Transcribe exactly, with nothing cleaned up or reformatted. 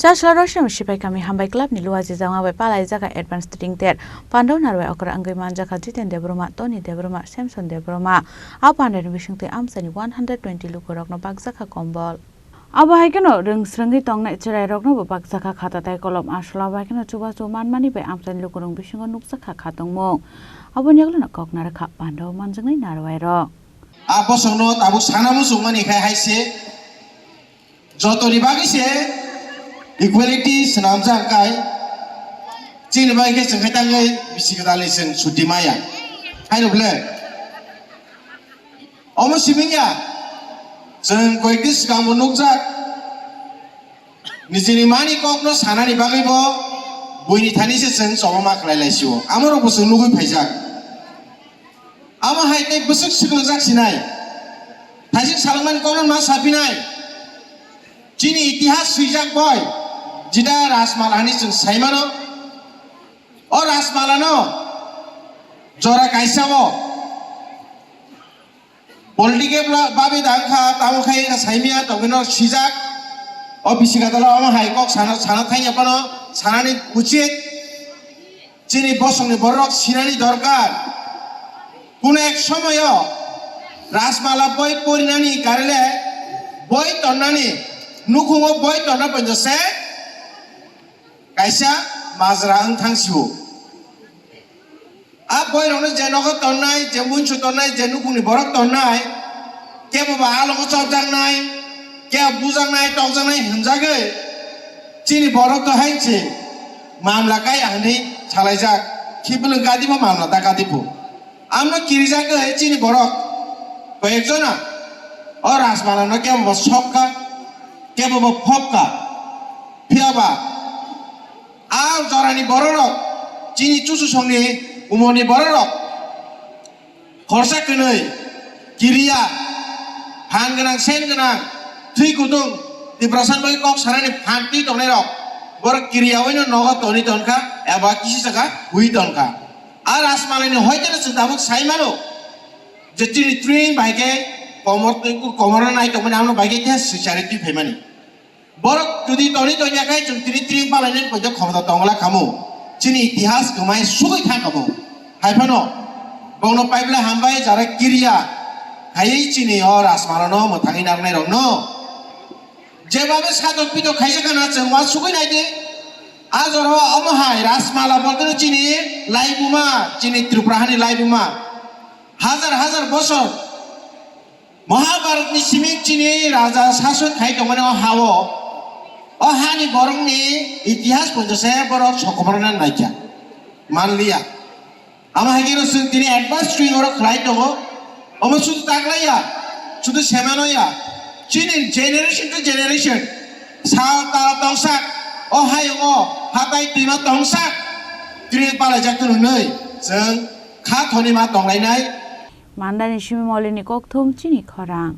Chasla Rosham Sipai Kami Hambai Club ni luaji jama bai palai jaga advance ring ter pandau narwai okra wngwi manjakha Jiten Debbarma, Toni Debbarma, Samson Debbarma. A pandani bisingtwi amchaini one hundred twenty lukurokno bakjakha kombol. Abo hai kheno rwng srwngwi tongnai chwrairokno bo bakjakha khata tei kolom. Aswla bai kheno chubachu manmani bai amchaini lukurok bisingo nukjakha khatungmung. Aboni yagulono kok narwkha pandau manjaknai narwairok. A bosongno tabuk sana muchungmani khai hai se. Jotoni bagwi se equality swnamjak kai, chini bagwi khe chwng khai tangwi bisi gwdalni chwng chuti maya. Haino bwle? Omo simi wngya, chwng koikti swkangbo nukjak, nijini mani kokno sanani bagwibo buini thani se chwng choba ma khlai lai sio. Amorokbo chwng nugwi phaijak. Amo hai tei bwswk swklangjak sinai. Thaising salangmani kokno ma sapinai. Chini itihas swijak boi. Jita Rajmala hani chwng saimano. O Rajmalano jora kaisa o political bla-, babi dang kha, tamo khai kha saimia tongwino swijak. O bisi gadalo amo hai kok sana, sana thangya phano sanani uchit. Chini bosongni borok sinani dorkar. Kuno ek somoyo Rajmala boi porinani karile boi tonnani nukhungo boi tonna poito se kaisa majra wng thang sio. A boirokno je nogo tonnai, je munsu tonnai, je nukhungni borok tonnai, kebo ba alogo chopjaknai, kebo bujaknai, tokjaknai hwnjagwi chini borok to hai se mamla kai hinwi salaijak. Khiphilwng kadibo mamla da kadibo. Amno kirijagwi chini borok koyekjona o Rajmalano kebo ba sokka, kebo ba phopka. Phiya ba a jorani bororok, chini chuchusongni umorni bororok, khorsa kwnwi, kiriya, phan gwnang, sen gwnang, thwi kutung, Tiprasa bai kok sanani phan twi tongnairok, borok kiriya oino nogo toni tonkha, eba kisi saka hui tonkha. A Rajmalani hoiteno chwng tabuk sai mano, je chini tring bai khe komor, komorno nai tongmani, amno bai khe tei swchari twi phaimani. Borok jodi toni tongya khai chwng tini tring palainani poito khomota tongla khamu. Chini itihas kwmai sugwi thang khamu. Hai phano bongno paibla hambai jara kiriya khaiwi chini o Rajmalano mwthangwi narwknairokno. Jeba be satok pitok khaijak kana chwng uansugwi naidi. A jora o omo hai Rajmala bolteno chini laibuma, chini Tripura hani laibuma. Hajar hajar bosor Mahabharatni simi chini raja sason khai tongmani o ha-o, o hani borokni itihas poito se borok sokomorna naikha manliya. Amo hai kheno chwng tini advance swing oro khlai tongo. Omo sudu taklaiya, sudu semanoya. Chini generation to generation sal tal tongsak, o hayungo hatai twima tongsak, tini palaijak tong hwnwi chwng kha thoni ma tonglainai. Mandani simi molini kokthum chini khorang.